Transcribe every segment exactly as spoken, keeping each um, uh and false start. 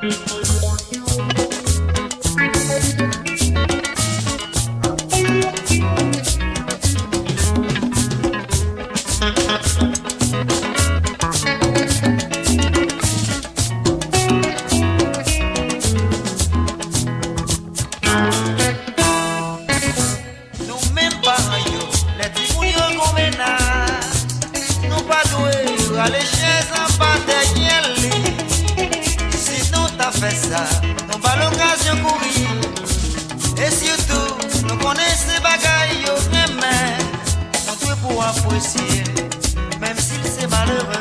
Nou menm paran yo, lè timoun yo gon mennaj, nou pa dwe rale chèz anba dèyè li. Si nou ta fè sa, nou ba l okazyon kouri. E sitou, nou konnen se bagay yo renmen, nou dwe pou apresye l, menm si l se malere,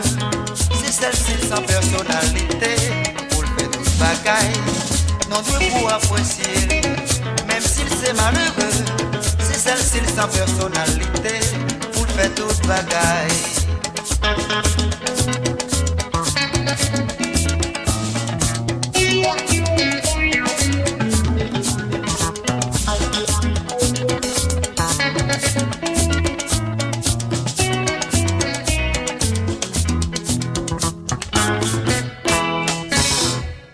se sèl si l san pèsonalite pou l fè tout bagay. Nou dwe pou apresye l, menm si l se malere, se sèl si l san pèsonalite pou l fè tout bagay.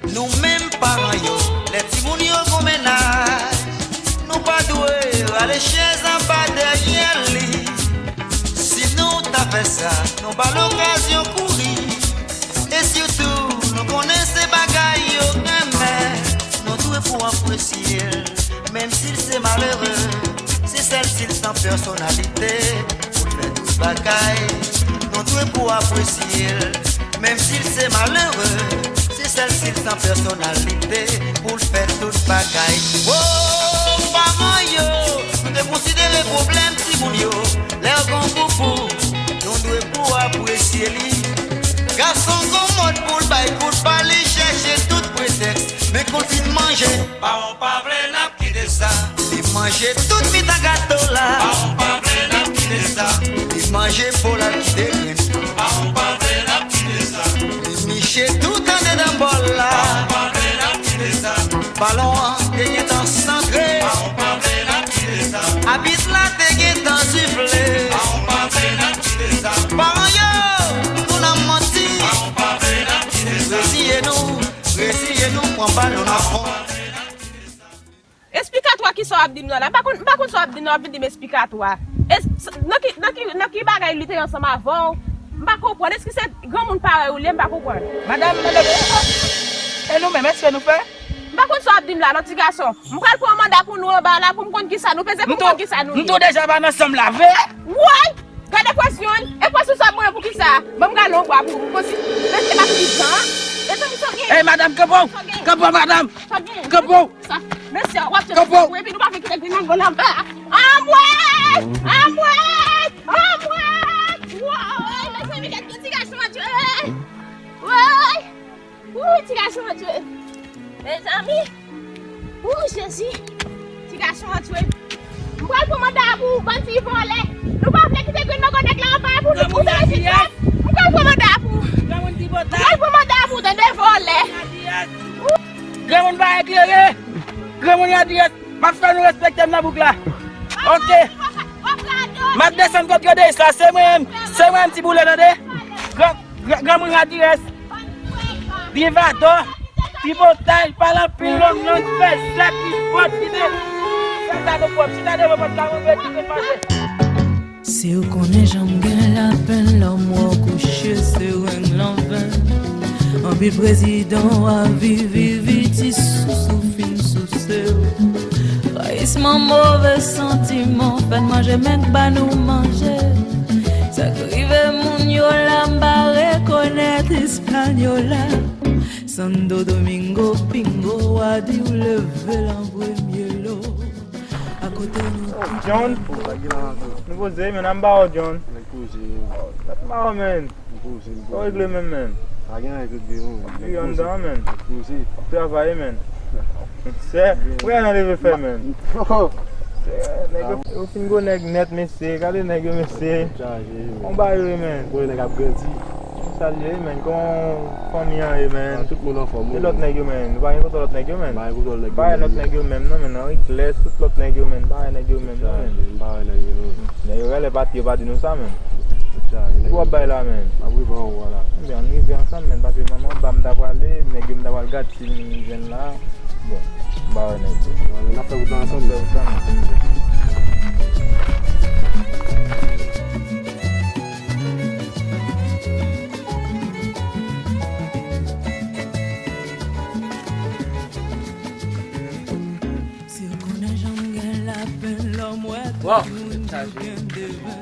Nou menm paran yo, lè timoun yo gon mennaj, nou pa dwe rale chèz anba dèyè li. Si nou ta fè sa, nou ba l okazyon kouri. E sitou, nou konnen se bagay yo renmen, nou dwe pou apresye l, menm si l se malere, se sèl si l san pèsonalite pou l fè tout bagay. Nou dwe pou apresye l, menm si l se malere, se sèl si l san pèsonalite pou l fè tout bagay. O, paran yo, nou te konsidere pwoblèm timoun yo, lè yo gon poupou, nou dwe pou apresye li. Gason gon mòd pou l bay kout pa, li chèche tout pretèks, men kou l fin manje, paran pa vle n ap kite sa. Li manje tout mitan gato la. Paran pa vle n ap kite sa. Li manje po l ap kite grenn. Paran pa vle n ap kite sa. Li niche tout andedan bòl la. Paran pa vle n ap kite sa. Balon an te gentan santre. Paran pa vle n ap kite sa. Abit la te gentan sifle. Paran pa vle n ap kite sa. Paran yo, nou nan manti. Paran pa vle n ap kite sa. Reziye nou, reziye nou, pran balon nan fon. Esplikatwa kisa w ap di m nan la? M pa konn, m pa konn sa w ap di m nan, w ap vin di m esplikatwa. Es-, s-, nan ki, nan ki, nan ki bagay li te ansanm avè w? M pa konprann. Èske se granmoun parèy ou li ye? M pa konprann. Madanm, madanm, e nou menm, èske nou fè? M pa konn sa w ap di m la, non, ti gason. M pral pran manda pou nou anba la, pou m konn kisa nou peze, pou m konn kisa nou ye. M tou deja pa nan sanm la, vre? Woy! Gade presyon, e presyon sa mwen poukisa? Ban m gade yon bwa pou ou, konsi. Mèt e pa tout jan. Mezanmi, sa w gen? Ey, madanm, kanpe w! Sa w gen? Kanpe w, madanm! Sa w gen? Kanpe w! Sa, mesye, w ap tcheke pou epi nou pa vle kite grenn nan gòl anba. Anmwey! Anmwey! Anmwey! Woy, mezanmi, gade ti gason an tchwe! Woy! Woy, ti gason an tchwe! Mezanmi! Woy, Jezi! Ti gason an tchwe! M pral pran manda pou ou, bann ti vòlè! Nou pa vle kite grenn nan gòl nèg la anba pou nou, pou nou reziste! M pral pran manda pou ou! M pral pran manda pou ou, tande vòlè! Granmoun pa eklere. Granmoun Radiyès, m ap fè nou respekte m nan bouk la. Oke. M ap desann kot yo deyis la. Se mwen menm. Se mwen menm ti boulè, tande. Gran, gran, granmoun Radiyès. Byen vadò. Pipotay, pale anpil long lang, fè zèk, pipot, kite. Fè sa nou pwòp. Chita devan pòt la, mwen vle kite manje. Si w konnen jan m gen lapenn lè m wè w kouche seren anven. Anpil prezidan w a viv, viv, viv, ti sousou fin souse w. Rayisman, move santiman, fè n manje men k ba nou manje. Sa k rive moun yo la, m pa rekonèt Ispanyola. Santo Domingo, pingo, w a di w leve l an premye lo. Akote nou. Oh, John. Sa gen la ankò? Nou poze, men, an ba w, John. Nèg poze. Oh, dat ma w, men. M poze, m poze. Sa w regle menm, men? Pa gen anyen k regle, non. Li anndan, men. Nèg poze. W ap travay, men. Sè, w gade nan leve fè, men. Sè, nèg yo, yo fin gwo nèg nèt, mesye. Gade nèg yo, mesye. Chaje, men. On ba yo, men. Konnen nèg ap grandi. Salye, men. Kòman fanmi an ye, men? Ah, tout moun anfòm, wi. E lòt nèg yo, men? Nou pa gen kontwòl lòt nèg yo, men? Pa gen kontwòl nèg yo, men. Pa gen lòt nèg yo menm, non, men, nan Riklès, tout lòt nèg yo, men. Pa gen nèg yo menm, non, men. Chaje, m pa gen nèg yo, non. Nèg yo rele pati, yo pa di nou sa, men. Chaje, nèg yo. Ki w ap bay la, men? M ap rive anwo a la. Ebyen, ann rive ansanm, men, paske manman ba m ta prale, nèg yo m ta pral Gad si m jwenn la. Bon, m pa wè nèg yo. N ap fè wout la ansanm. N ap fè wout la ansanm. Si w konnen jan m gen lapenn lè m wè tout moun di w gen demen.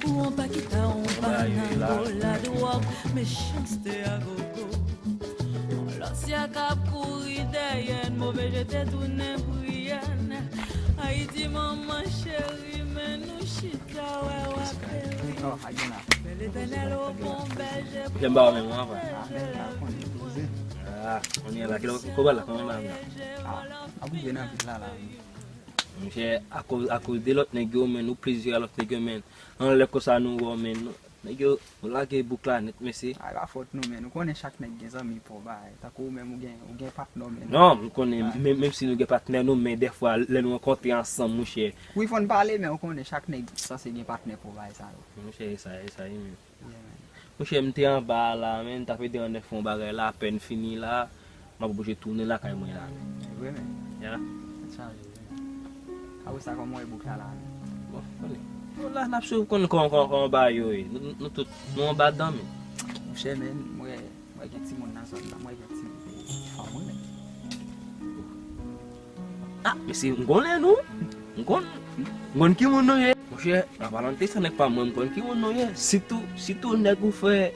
Ou an pa kita, ou pa nan gola dwòg, mechanste a gogo. Lòsya k ap kouri dèyè n, move je te tounen priyè n. Ayiti manman cheri, men nou chita wè w ap peri. Men Letènèl o bon bèje pou pwoteje nou. Ah, on est là. Kilè, kòman la, kòman la? Ah, ap rive nan vil la, la. Monchè, akoz, akoz de lòt nèg yo, men nou plizyè lòt nèg yo, men anlè konsa nou wè, men nou, nèg yo, nou lage bouk la nèt, mesye. A, e pa fòt nou, men nou konnen chak nèg gen zanmi pou bay. Tankou ou menm, ou gen, ou gen patnè w, men. Non, m konnen, men, menm si nou gen patnè nou, men dèfwa, lè nou rankontre ansanm, monchè. Wi, fò n pale, men ou konnen chak nèg sanse gen patnè pou bay sa yo. Monchè, e sa, e sa, wi, men. Yeah, man. Monchè, m te anba a la, men, m t ap ede Annette fè yon bagay la, apèn fini la, m ap oblije tounen lakay mwen la, men. E vre, men. Yeah. Tèt chaje, men. Apre sa, kòman w wè bouk la, la, men? Bon, konnen. Bon, la, n ap swiv, konnen kòman, kòman, kòman bagay yo ye. Nou, nou, nou tout, nou anba dan, men. Monchè, men, m wè, m wè gen timoun nan zòn nan, m wè gen timoun, e, fanm, wi, men. Ah, mesye, m konnen nou. M konn, m konn ki moun nou ye. Monchè, an palan de sa, nèg pa m, mwen, m konn ki moun nou ye. Sitou, sitou nèg ou fè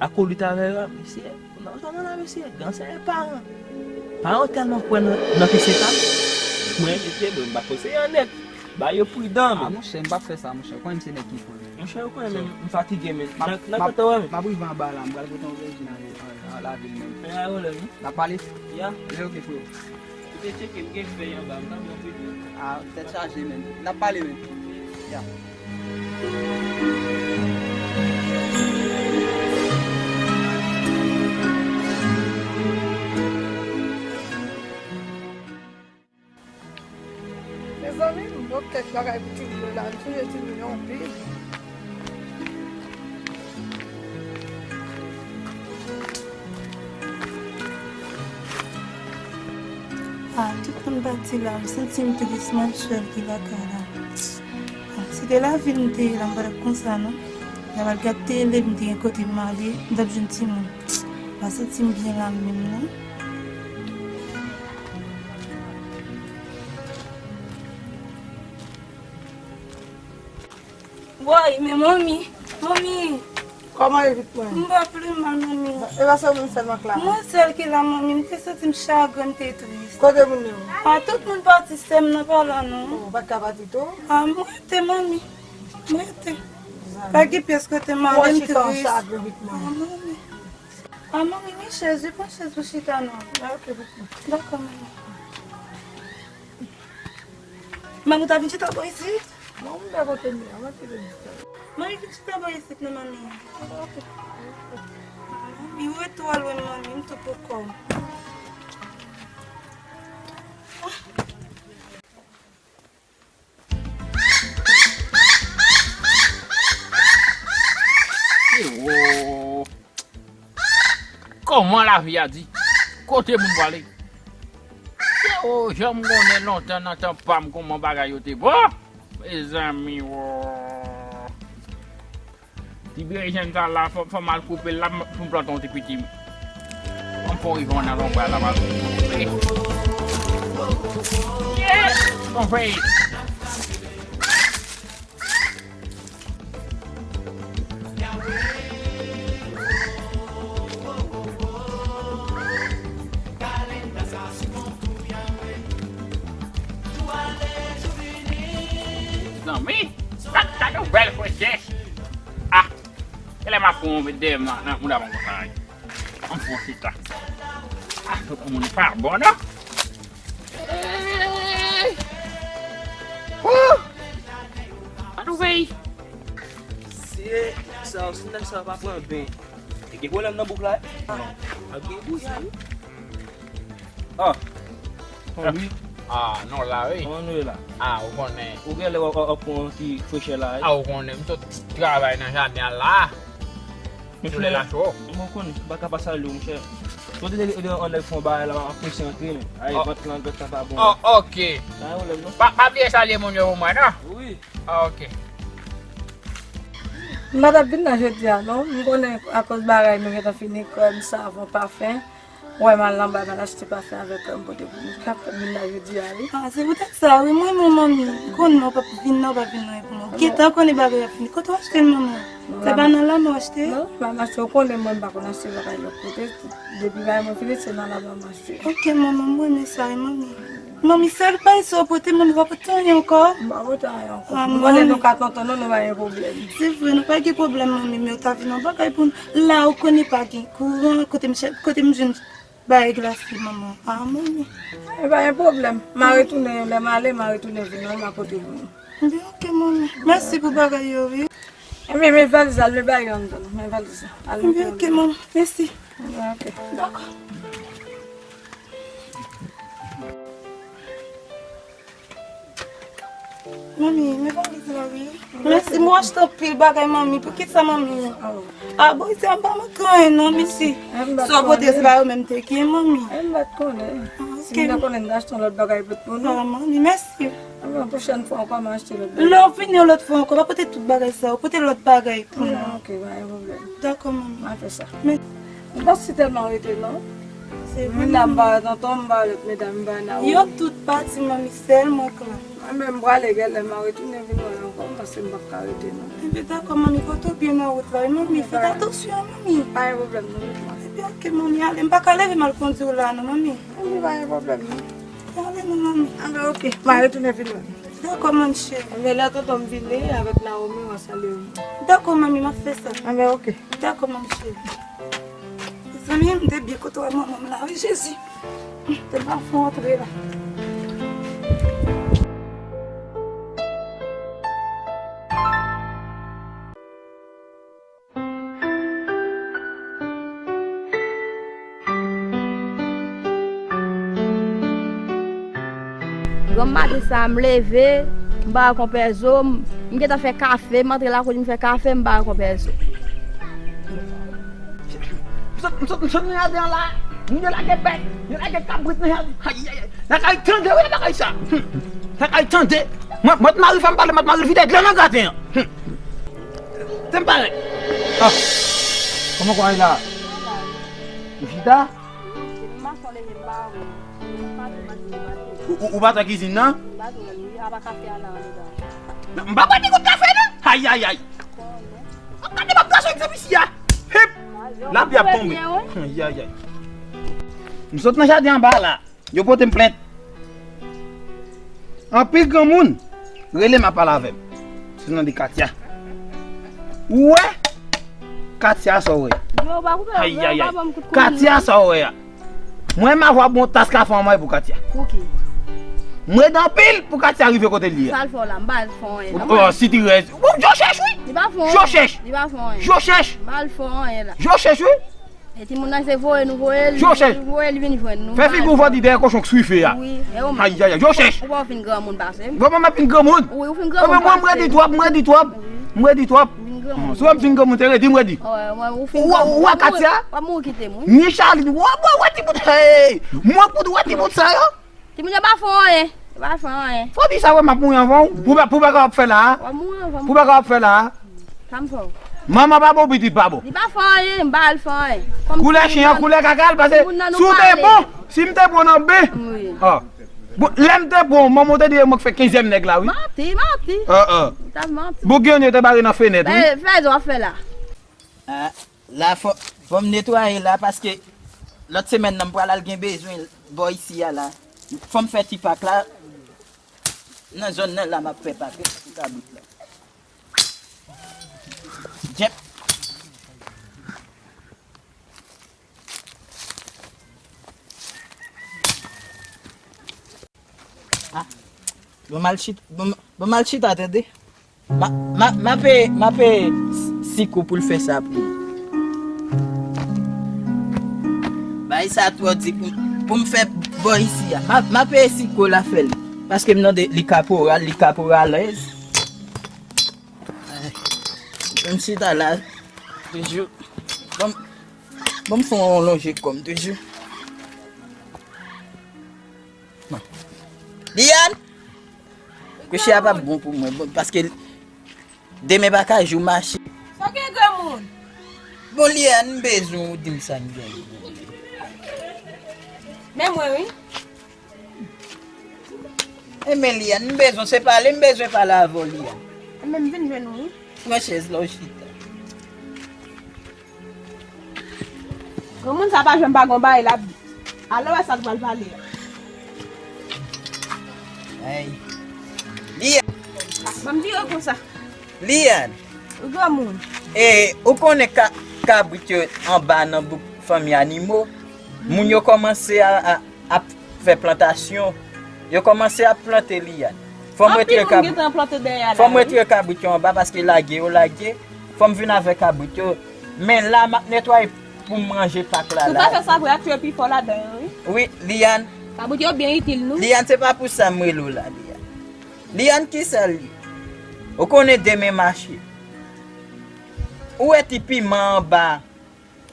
akolit avè yo a, mesye. Nan zòn nan la, mesye, gansè e paran. Paran tèlman kwè nan, nan kesye sa. Mwen, mesye, mwen, m pa konseye nèg. Ba yo pridan, men. Ah, monchè, m p ap fè sa, monchè. Ou konnen m se nèg ki pran. Monchè, ou konnen, men, m fatige, men. Nan, nan kote w, men. M ap rive anba la, m pral pote yon vèjin nan, nan, nan lavil, men. Fè a yo lè, wi. N ap pale? Ya. Lè, ok, freo. Ou te tcheke, m gen fèy anba, m ta pran pito. Ah, tèt chaje, men. N ap pale, men. Ya. Mezanmi, m wè kèk bagay pou timoun yo la, m sonje timoun yo anpil. Ah, tout moun pati la, m santi m tris, mwen sèl ki lakay la. Ah, si te lavil m te ye la, m pa t ap konsa non. Lè m al gad tele, m te gen kote m ale, m t ap jwenn timoun. M pa santi m byen la menm non. Woy, men manmi, manmi. Kòman ye, pitit mwen? M pa pli mal, manmi. E pa se ou menm sèlman k la? Mwen sèl ki la, manmi. M te santi m chagren, m te tris. Kote moun yo? A, tout moun pati, sè m nan pa la non. Ou pa t ka pati tou? A, m rete, manmi. M rete. Pa gen pyès kote m ale, m tris. A, manmi. A, manmi, men chèz, wi, pran chèz pou chita non. A, ok, pitit mwen. Dakò, manmi. Manmi, ou ta vin chita bò isit? Non, m pa kote m ye a, mwen kite m chita. Manmi, vin chita bò isit non, manmi. Manmi, ou ret twò lwen, manmi, m tou pou kò m. Ewo! Kòman lavi a di? Kote moun prale? Ewo, jan m konnen lontan nan tan pa m kòman bagay yo te bon. Mezanmi, wo. Ti berejèn sa la, fò, fò m al koupe l la, m, pou m plante yon ti piti. Ann fè yon rivan nan lonbray la, m al koupe. Yes! Bon fè. Zanmi, sa, sa nouvèl, Frances. Ah, e lè m ap pran yon dèyè m nan, nan mouda m konsa. Ann fè yon chita. Ah, tout moun pa bon, non? Ey! Woo! Ann ouvè. Se sa, si nèg sa pa pran ben. E gen pwoblèm nan bouk la. Ah, ap gen bouya, wi. Ah. Tonton Louis. Ah, non, la, wi. Kòman nou ye la? Ah, ou konnen. Ou genlè w ap, w ap pran yon ti frechè la, wi. Ah, ou konnen, m sot travay nan jaden an la. Solèy la cho. Mwen konnen, m pa ka pa salye w, monchè. Kote de, de, de, on nèg fè yon bagay la, m ap prese antre, men. Ay, vant lan, vant lan pa bon. Oh, ok. Pa gen pwoblèm, non. Pa, pa bliye salye moun yo pou mwen, non? Wi. Ah, ok. M pa t ap vin la jodi a, non. M konnen akoz bagay nou gentan fini, krèm, savon, pafen. Wè, m al nan bay, m al achte pafen avè krèm pote pou nou. K ap fè m vin la jodi a, wi. Ah, se poutèt sa, wi. Mwen, mwen, manmi, m konnen w p ap vin la, w p ap vin nan pou mwen. Gentan konnen bagay ap fini. Kote w achte l, manmi? Se pa nan la m achte? Non, m ap achte. Ou konnen mwen, m pa konn achte bagay lòt kote. Depi bagay mwen fini, se nan la m achte. Ok, manman, m renmen sa, wi, manmi. Manmi, sèl bagay sa w pote, manmi, w pa pote anyen ankò? M pa pote anyen ankò. Ah, m konnen nou ka tonton, non, nou pa gen pwoblèm. Se vre, nou pa gen pwoblèm, manmi, men w ta vin an bagay pou nou. La, ou konnen pa gen kouran, kote m chè-, kote m jwenn bagay glase, manman. Ah, manmi. E pa gen pwoblèm. M a retounen, lè m ale, m a retounen vin, non, m a pote pou nou. Ebyen, ok, manmi. Mèsi pou bagay yo, wi. Ebyen, men valiz la, al met bagay yo anndan, non. Men valiz la. Al met yo anndan. Ebyen, ok, manmi. Mèsi. Ebyen, ok. Dakò. Manmi, men valiz la, wi. Mèsi, mwen achte anpil bagay, manmi. Poukisa, manmi? Ah, bon, isi a m pa manke anyen, non, mèsi. Sa w pote, se pa yo menm te gen, manmi. M pa t konnen. Ah, ok. Si m te konnen, m t achte yon lòt bagay pou nou. Ah, manmi, mèsi. Anben, pwochèn fwa ankò, m a achte lòt bagay. Lè w vini yon lòt fwa ankò, pa pote tout bagay sa yo, pote lòt bagay pou nou. Ah, ok, pa gen pwoblèm. Dakò, manmi. M a fè sa. Men, m pa si tèlman rete, non. Se vre, manmi. M la, m pa wè tonton, m pa wè lòt medam, m pa wè Naomi. Yo tout pati, manmi, sèl mwen k la. Mwen menm, m prale, genlè m a retounen vin wè l ankò, paske m p ap ka rete, non. Ebyen, dakò, manmi, pote w byen nan wout la, wi, manmi. Fè atansyon, manmi. Pa gen pwoblèm, non, met mwen. Ebyen, ok, manmi, ale. M pa ka leve m al kondi w la, non, manmi. Ebyen, pa gen pwoblèm, non. Ale non, manmi. Anben, ok. M a retounen vin wè l. Dakò, manmi cheri. Anben, lè tonton m vini avèk Naomi, w a salye yo. Dakò, manmi, m ap fè sa. Anben, ok. Dakò, manmi cheri. Mezanmi, m te byen kote w wè manman m la, wi, Jezi. Te m pa fè antre la. Granm maten sa, m leve, m ba konpè Zo, m, m gentan fè kafe, m antre lakouch, m fè kafe, m ba konpè Zo. M sot, m sot, m sot nan jaden an la, moun yo lage bèt, yo lage kabrit nan jaden. Ayayay. Lakay tande, wi, lakay sa. Hmm. Lakay tande. Mwen, mwen, mari fè m pale, mwen, mari vide dlo nan graten an. Hmm. Tè m parèt. Ah. Kòman kò a ye la? Ou chita? Ou, ou, ou pa t nan kizin nan? M pa pral ni gout kafe non. Ayayay. Gade m ap gason egzanp isi a. Hip. Lapli ap tonbe. Ayayay. M sot nan jaden anba la. Yo pote m plent. Anpil granmoun rele m ap pale avè m. Se nan de Katia. Ou wè? Katia sa w wè. Ayayay. Katia sa w wè a. Mwen m ap fè yon tas kafe anmay pou Katia. Pou ki? M redi anpil pou Katia rive kote l ye a. Sa l fè w la, m pa al fè anyen non. Oh, sitirèz. Ou, yo chèch wi. Li pa fè anyen. Yo chèch. Li pa fè anyen. Yo chèch. M pa al fè anyen la. Yo chèch wi. E timoun nan se voye nou voye l, voye l vin jwenn nou. Fè figi w vòdi dèyè kochon k swife a. Wi, e ou menm. Ayayay, yo chèch. Ou pa fin granmoun pase m. Bon, mwen fin granmoun. Wi, ou fin granmoun pase. Mwen redi twòp, mwen redi twòp. Mwen redi twòp. Fin granmoun. Si w ap fin granmoun, te redi, m redi. Ou wè Katia? W ap mouri kite m, wi. Ni Charline, w ap wè ti bout. Hey! Mwen pou wè ti bout sa yo. Timoun yo pa fè anyen. Yo pa fè anyen. Fò di sa wè m ap mouri anvan w. Pou ba, pou bagay w ap fè la a. W ap mouri anvan m. Pou bagay w ap fè la a. Sa m fè w? Manman pa bon, pitit pa bon. Li pa fè anyen, m pa al fè anyen. Koulè chen an, koulè kaka l pase. Si w te bon, si m te bon nan ben. Wi. Ah. Bon, lè m te bon, manman w te di mwen k fè kenzyèm nèg la wi. Manti, manti. Ah, ah. Ou t ap manti. Boug yo te bare nan fenèt wi. Fè, fè sa w ap fè la. Ah, la fò, fò m netwaye la paske lòt semèn nan m pral al gen bezwen bò isi a la. Fò m fè ti pak la. Nan zòn nan la m ap fè pak wi, pou kabrit la. Jèp. Ah. Bon, m al chita, bon, bon, m al chita, tande. Ma, ma, m ape, m ape Siko pou l fè sa pou mwen. Bay sa twò di pou, pou m fè bò isi a. Ma, m ape Siko la fè l. Paske m tande li kaporal, li kaporalèz. M chita la, toujou. Bon, bon, m fè yon lonje kò m, toujou. Liane! Kouche a p ap bon pou mwen, bon, paske demen pa ka jou mache. Sa gen granmoun? Bon, Liane, m bezwen w di m sa m gen. Men mwen, wi. Enben, Liane, m bezwen se pale, m bezwen pale avè w, Liane. Enben, m vin jwenn ou, wi. Pran chèz la, w chita. Granmoun sa pa janm pa gon bagay l ap di. Alò wè sa l pral pale a. Ay. Liane. Ban m vire konsa. Liane. Wi, granmoun. E, ou konnen ka, kabrit yo anba nan bouk fanmi animo. Moun yo kòmanse a, a, ap fè plantasyon. Yo kòmanse ap plante, Liane. Fò m retire kabrit. Anpil moun gentan plante dèyè la, wi. Fò m retire kabrit yo anba paske lage yo lage. Fò m vin avè kabrit yo. Men la, m ap netwaye pou m ranje pak la la. Si w ta fè sa vre, ap tire pifò ladan yo, wi. Wi, Liane. Kabrit yo byen itil nou. Liane, se pa pou sa m rele w la, Liane. Liane, kisa l ye? Ou konnen demen mache. Ou wè ti piman anba,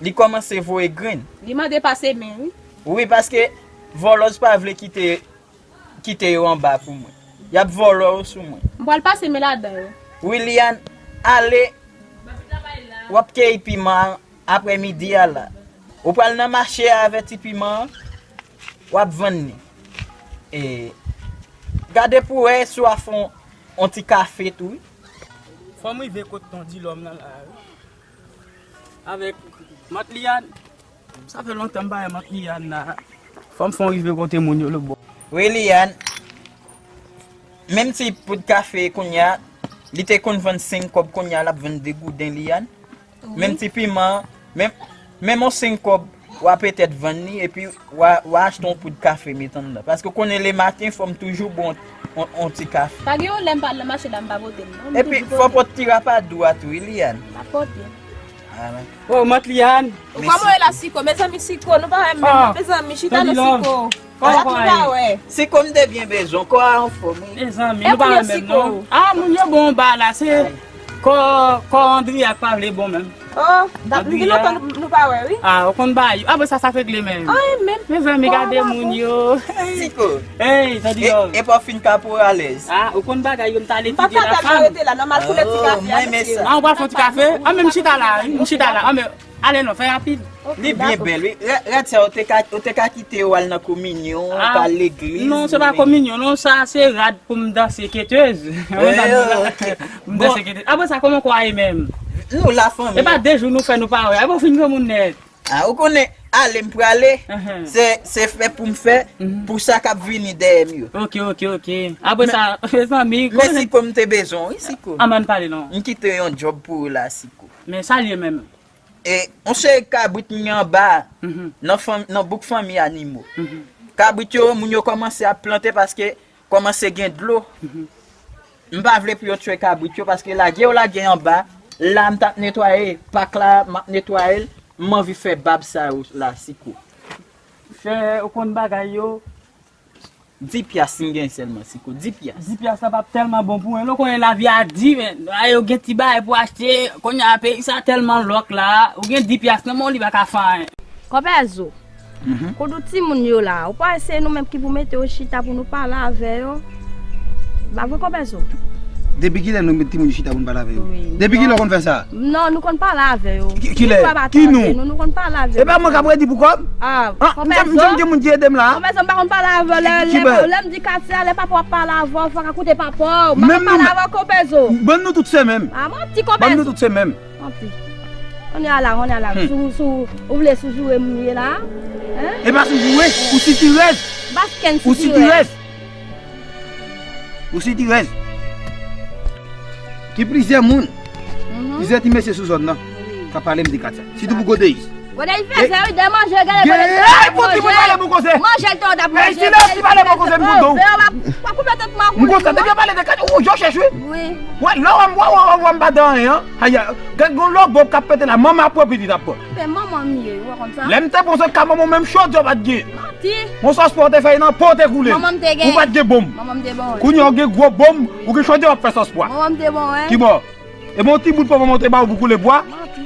li kòmanse voye grenn. Li mande pase men, wi. Wi, paske vòlòz pa vle kite, kite yo anba pou mwen. Y ap vòlò yo sou mwen. M pral pase men ladan yo. Wi, Liane, ale, w ap keyi piman an aprè midi a la. Ou pral nan mache a avè ti piman an, w ap vann li. E, gade pou wè si w a fè on, on ti kafe tou, wi. Fò m rive kot ton Dilòm nan la, wi. Avèk Mant Liane. Sa fè lontan m pa wè Mant Liane la. Fò m fè on rive kote moun yo lòtbò. Wi, Liane. Menm ti poud kafe kounye a, li te konn vann senk kòb, kounye a l ap vann de gouden, Liane. Wi. Menm ti piman, menm, menm on senk kòb, w a petèt vann li, epi w a, w a achte on poud kafe met anndan. Paske w konnen lematen, fò m toujou bwè on, on, on ti kafe. Pa gen yon lè m pa al nan mache la, m pa pote l, non. M toujou pote. Epi, fò w pot ti rapadou a tou, wi, Liane. M ap pote. Ah, men. Oh, Mant Liane. Ou kòman w ye la, Siko? Mezanmi, Siko, nou pa wè menm, non, mezanmi, chita non, Siko. Kòman w ye? Siko, m te byen bezwen, kò a anfòm, wi. Mezanmi, nou pa wè menm, non. Ah, moun yo bon anba la, se kò, kò Andriyak pa vle bon menm. Oh, dat, nou gen lontan nou, nou pa wè, wi. Ah, ou konn bagay yo. Ah, bon, sa, sa regle menm. Ah, wi, menm. Mezanmi, gade moun yo. Siko. Hey, tande yo. E, e pa w fin kaporalèz. Ah, ou konn bagay yo, m t al etidye la fanm. M pa ka rete la, non, m al koule ti kafe a, mesye. Ah, ou pral fè ti kafe? Ah, men m chita la, wi, m chita la. Ah, men, ale non, fè rapid. Li byen bèl, wi. Rad, rad sa, ou te ka, ou te ka kite yo al nan kominyon, pa legliz. Non, se pa kominyon, non, sa se rad pou m danse ketez. M danse ketez. Apre sa, kòman kò a ye menm? Nou la, fanmi. E pa de jou nou fè nou pa wè. Apre w fin granmoun nèt. Ah, ou konnen, ale m prale, se, se fè pou m fè, pou sa k ap vini dèyè m yo. Ok, ok, ok. Apre sa, mezanmi, men Siko, m te bezwen w, wi, Siko. Ann pale non. M kite yon djòb pou ou la, Siko. Men sa l ye menm? E, on seri kabrit m gen anba, nan fanm, nan bouk fanmi animo. Kabrit yo, moun yo kòmanse ap plante paske kòmanse gen dlo. M pa vle pou yo tchwe kabrit yo paske lage yo lage anba. La, m t ap netwaye pak la, m ap netwaye l. M anvi fè bab sa yo la, Siko. Fè ou konn bagay yo. Di pyas m gen sèlman, Siko, di pyas. Di pyas la p ap tèlman bon pou mwen. Lè w konnen lavi a di, men, a yo gen ti bagay pou achte, kounye a peyi sa tèlman lòk la, ou gen di pyas nan men w, li pa ka fè anyen. Konpè Zo, kote timoun yo la, ou pa wè se nou menm ki pou mete yo chita pou nou pale avè yo? Pa vre, Konpè Zo? Depi kilè nou met timoun yo chita pou nou pale avè yo? Wi. Depi kilè w konn fè sa? Non, nou konn pale avè yo. Ki, kilè? Ki nou? Nou, nou konn pale avè yo. E pa mwen k ap redi pou kò m? Ah, Konpè Zo. M gen moun ki ede m la. Konpè Zo, m pa konn pale avè yo. Lè, lè, lè m di Katia, lè papa w ap pale avè w, fò w ka koute papa w. M pa konn pale avè w, Konpè Zo. Bann nou tout se menm. Ah, manti, Konpè Zo. Bann nou tout se menm. Manti. Kounye a la, kounye a la. Si, si w vle sou joure m ye la. Hein? E pa sou joure, ou sitirèz. M pa kenn sitirèz. Ou sitirèz. Ou sitirèz. Gen plizyè moun, plizyè ti mesye sou zòn nan k ap pale m de Katia. Sitou pou Godeyis. Godeyis fè zè, wi, de manje, gade Godeyis. Ey, pou timoun pale pou koze. Manje l te w t ap manje. Ey, silans, ti pale pou koze, m kontan w. Pa koupe tèt mwen. M kontan, depi yo pale de Katia, ou, yo chèch, wi. Wi. Wè, lè w wè m, wè, wè, wè, wè m pa dan anyen, an. Aya, gad gon lòbòb k ap pete la, manman ap pran pitit ap pran. Se manman m ye, ou pa konn sa? Lè m te pran sòs ka manman w, menm chodyè w pa t gen. Manti. Yon sòs pwa w te fè nan po w te koule. Manman m te gen. Ou pa t gen bonm. Manman m te bon, wi. Kounye a w gen gwo bonm, ou gen chodyè w ap fè sòs pwa. Manman m te bon, wi. Kibò? E bon ti bout pwa manman w te ba w pou koule bwa? Manti.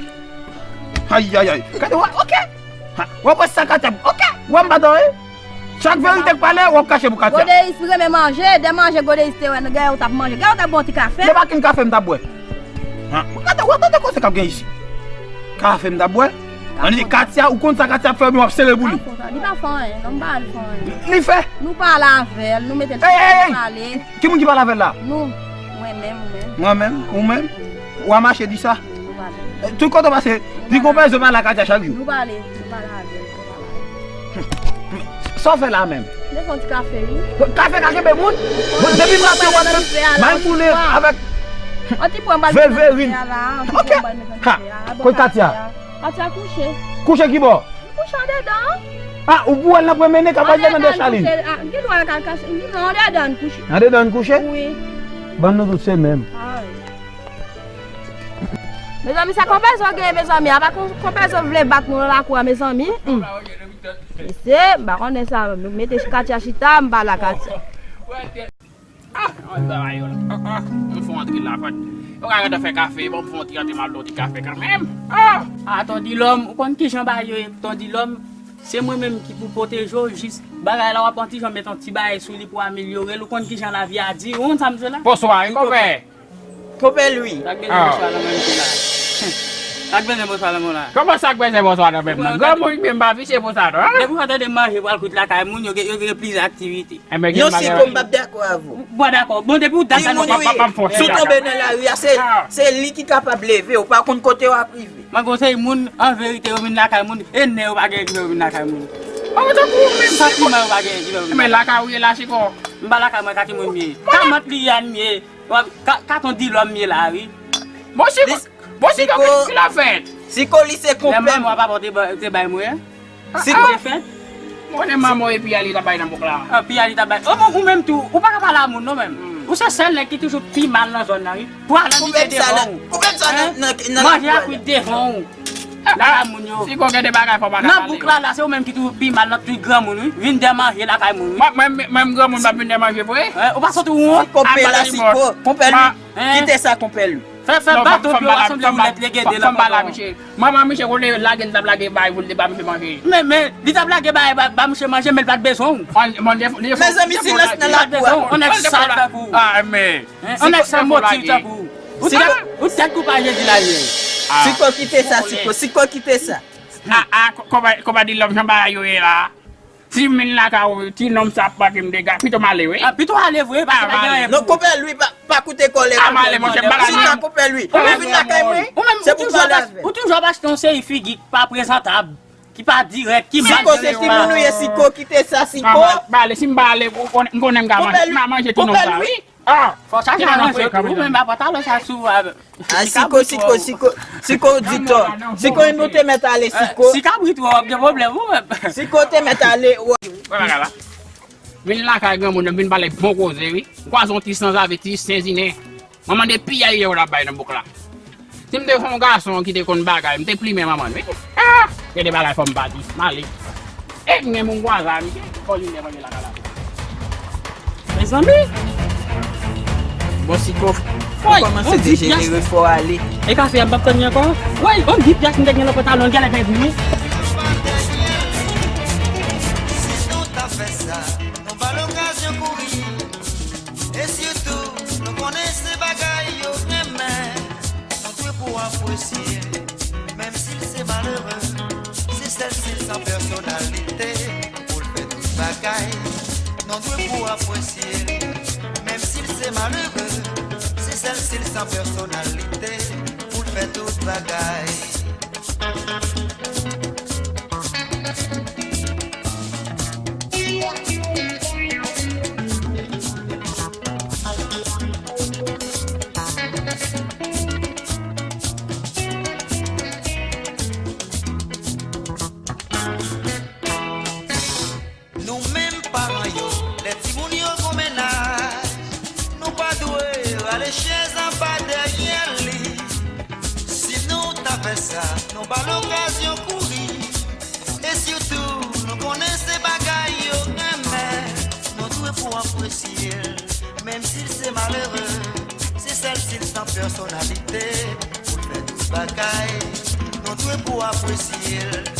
Ayayay. Gade, wè, oke. Ha, w ap wè sa Katia, oke. Wè m pa dan, wi. Chak verite k pale, w ap kache pou Katia. Godeis renmen manje, dè manje Godeis te wè nan gè ou t ap manje. Gè ou t ap bwè yon ti kafe. Depi kin kafe m t ap bwè. Hein? Ou gade, ou tande koze k ap gen isi. Kafe m t ap bwè. Ann di Katia, ou konn sa Katia ap fè oubyen w ap sere pou li? Li pa fè anyen, non, m pa al fè anyen. Li fè? Nou pale avè l, nou mete l sou pale. Ki moun ki pale avè l la? Nou, mwen menm, ou menm. Mwen menm, ou menm? Ou a mache di sa? Nou pale. Tout kote w pase, di konpè zo pale ak Katia chak jou. Nou pale, nou pale avè l. Sa w fè la menm? Mwen fè yon ti kafe, wi. Kafe ka kenbe moun? Bon, depi m rache w ap bay moun avèk velverin. Ok. Ha, kot Katia? Katia kouche. Kouche ki bò? Li kouche andedan. Ah, ou pou wè l nan premye ne k ap al nan dèch a li. Andedan kouche. Andedan kouche? Wi. Ban nou tout se menm. Mezanmi, sa konpè zo gen, mezanmi. Apa konpè zo vle bat nou nan lakou a, mezanmi. Hmm. Mesye, m pa konnen sa, nou mete Katia chita, m pale ak Katia. Ah, an travay yo la. Ah, ah, m fè antre la, fòt. Yo ka gentan fè kafe, bon, m fè antre, antre m al dòti kafe kanmenm. Ah, ah, Ton Dilòm, ou konn kijan bagay yo ye, Ton Dilòm, se mwen menm ki pou pwoteje w, jis bagay la, w ap pran ti jan, met yon ti bagay sou li pou amelyore l, ou konn kijan lavi a di, ou konn sa m di la? Bonswa, wi, konpè. Konpè Lwi. Sa k bezwen bonswa nan menm ki la? Sa k bezwen bonswa nan moun la? Kòman sa k bezwen bonswa nan menm nan? Granmoun byen m pa visye pou sa non. Depi w tande manje pral kwit lakay moun, yo gen, yo gen plizyè aktivite. Enben gen bagay. Non, Siko, m p ap dakò avè w. Ou pa dakò? Bon, depi w dakò, m p ap fè w. Si w tonbe nan lari a, se, se li ki kapab leve w, ou pa konn kote w ap rive. Mwen konsèy moun, an verite, yo vin lakay moun, e nè yo pa gen ki fè yo vin lakay moun. Santiman yo pa gen ki fè yo vin lakay moun. Men lakay ou ye la, Siko. M pa lakay mwen, Kati mwen m ye. Ka mant li ye a m ye. Ka, ka Ton Dilòm ye la, wi. Bon, Siko, bon, Siko, ki, ki l ap fè? Siko, li se konpè. Lè manman w papa w te ba-, te bay mwen. Siko. Ki te fèt? Mwen konnen manman w e piya li t ap bay nan bouk la. Ah, piya li t ap bay. Oh, bon, ou menm tou, ou pa ka pale a moun non menm. Ou se sèl nèg ki toujou pi mal nan zòn nan, wi. Pwa lan li te devan w. Manje a kwit devan w. Lakay moun yo. Siko gen de bagay fò pa ka pale. Nan bouk la, la, se ou menm ki toujou pi mal nan tout granmoun, wi. Vin dè manje lakay moun, wi. Mwen, mwen, mwen, granmoun, m ap vin dè manje vre. Hein, ou pa sot wont? Konpè la, Siko. Konpè Lwi. Kite sa, konpè Lwi. Fè, fè bato pye w a sanble woulèt legede nan pantalon. Manman misye konnen lage l t ap lage bay pou l te ba misye manje. Men, men, li t ap lage bay ba, ba misye manje, men l pa t bezwen w. Mezanmi, silans nan lakou a. On nèg sal tankou w. Ah, men. Hein, on nèg san motiv tankou w. Ou tèt, ou tèt kou pa Jezi la ye. Siko, kite sa, Siko. Siko, kite sa. Ah, ah, ko-, konpa, konpa Dilòm, jan bagay yo ye la. Si m vin lakay ou, ti nonm sa ap pote m dega, pito m ale, wi. Ah, pito ale vre, paske pa gen anyen pou ou. Non, konpè Lwi, pa, pa koute kòlè. Ah, m ale, monchè, m pa ka. Chita, konpè Lwi. Ou vin lakay mwen, se pou pale avè. Ou toujou ap achte yon seri figi ki pa prezantab, ki pa dirèk, ki mal. Siko, se timoun ou ye, Siko, kite sa, Siko. M ale, si m pa ale, m konnen m ka manje, m ka manje ti nonm sa, wi. Ah, fò sa jan nan frekan, ou menm pa pantalon sa sou a. Ah, Siko, Siko, Siko, Siko di tò. Siko, ou te mèt ale, Siko. Si kabrit wè w ap gen pwoblèm ou menm. Siko te mèt ale. Wè bagay la. Vin lakay granmoun nan, vin pale bon koze, wi. Kwaze yon ti sanzave, ti senzinen. Manman de piyay yo l ap bay nan bouk la. Si m te fè yon gason ki te konn bagay, m te plimen manman l, wi. Ah! Gen de bagay fò m pa di. M ale. E m gen moun vwazen, misye. Fò li lè manje lakay la. Mezanmi! Bon, Siko, ou kòmanse dejenere, fò w ale. E kafe a, m p ap tann li ankò. Woy, yon di pyès m te gen nan pantalon, l genlè pèdi, wi. Si nou ta fè sa, nou ba l okazyon kouri. E sitou, nou konnen se bagay yo renmen, nou dwe pou apresye l, menm si l se malere, se sèl si l san pèsonalite, pou l fè tout bagay, nou dwe pou apresye l, menm si l se malere, se sèl si l san pèsonalite, pou l fè tout bagay. Nou menm paran yo, lè timoun yo gon mennaj, nou pa dwe rale chèz anba dèyè li. Si nou ta fè sa, nou ba l okazyon kouri. E sitou, nou konnen se bagay yo renmen, nou dwe pou apresye l. Menm si l se malere, se sèl si l san pèsonalite, pou l fè tout bagay, nou dwe pou apresye l.